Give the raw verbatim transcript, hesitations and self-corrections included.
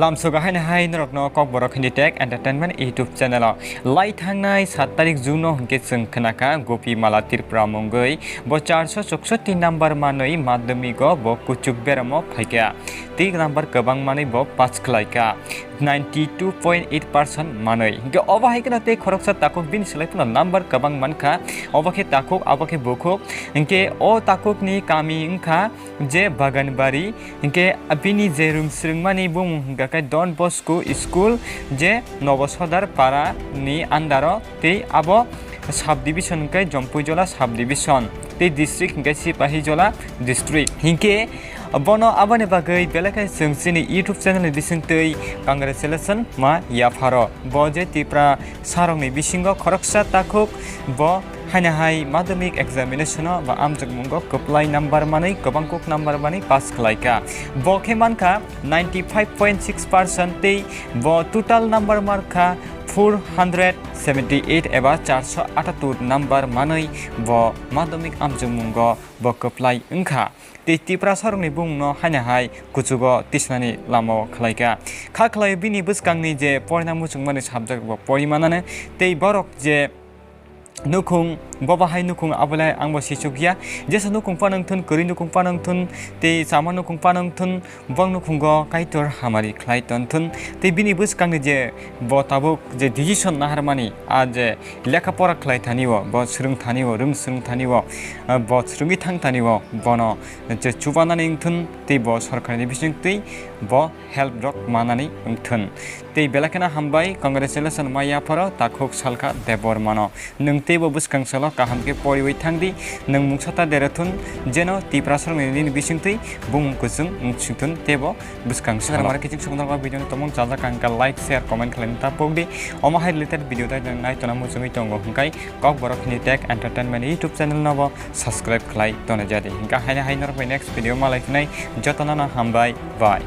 Lamsogo haino hai norokno Kokborok Hindi Tech Entertainment YouTube channel o. Lai thangnai sat tarik June no hwnkhe chwng khnakha Gopi Mala Tripura mungwi bo charso choksotti number manwi madhyamik o bo kuchuk beramo phaikha. Tei number kwbang manwi bo pass khlaikha, ninety two point eight percent manwi. Hwnkhe obo hai kheno tei khoroksa takhuk bini slai phano number kwbang mankha. Obo khe takhuk, abo khe bukhuk. Hwnkhe o takhukni kami wngkha je Baganbari, hwnkhe bini je rwng swrwngmani bumung hwnkha khe Don Bosco School, je Nobo Sodar Para ni under o, tei abo sub division hwnkhe Jompuijola sub division, tei district hwnkhe Sipahijola district. Hwnkhe bono aboni bagwi belai khe chwng chini YouTube channel ni bisingtwi congratulation ma yapharo. Bo je Tripura sarokni bisingo khoroksa takhuk, bo haino hai madhyamik examination o ba amjokmungo kwplai number manwi, kwbang kuk number manwi pass khlaikha. Bo khe mankha ninety five point six percent tei bo total number mankha four hundred seventy eight eba charso atattur number manwi bo madhyamik amjokmungo bo kwplai wngkha. Tei Tripura sarokni bumungno haino hai kuchugo tisnani lamao khlaikha. Kha khlai bini bwskangni je porina muchungmani subject bo porimanani tei borok je nukhung, bobo hai nukhung, abole angbo sichukya. Jesa nukhung phano wngthun, kwrwi nukhung phano wngthun, tei chama nukhung phano wngthun, bong nukhugo Kaitor hamari khlai tonthun. Tei bini bwskangni je bo tabuk je decision naharmani, a je lekha pora khlai thani o, bo swrwng thani o, rwng swrwng thani o, bo swrwngwi thang thani o, bono je chubanani wngthun, tei bo sorkarni bisingtwi bo help rok manani wngthun. Tei belai kheno hambai, congratulation ma yapharo takhuk Salkha Debbarmano. Nwng teibo bwskang salo kaham khe poriwi thangdi, nwng mungsa ta derathun, jeno Tiprasarokni nini bisingtwi bumung kwchwng wngsingthun teibo bwskang salo. Mara kiching sumdalba video no tomung chajak ang kha like, share, comment khlaina ta pokdi. Omo hai related video dai nai tona muchungwi tongo hwnkhe Kokborok Hindi Tech Entertainment YouTube channel no bo subscribe khlai tona jadi. Hwnkhe haino hai norok bai next video malai khnai, jotono no hambai, bye.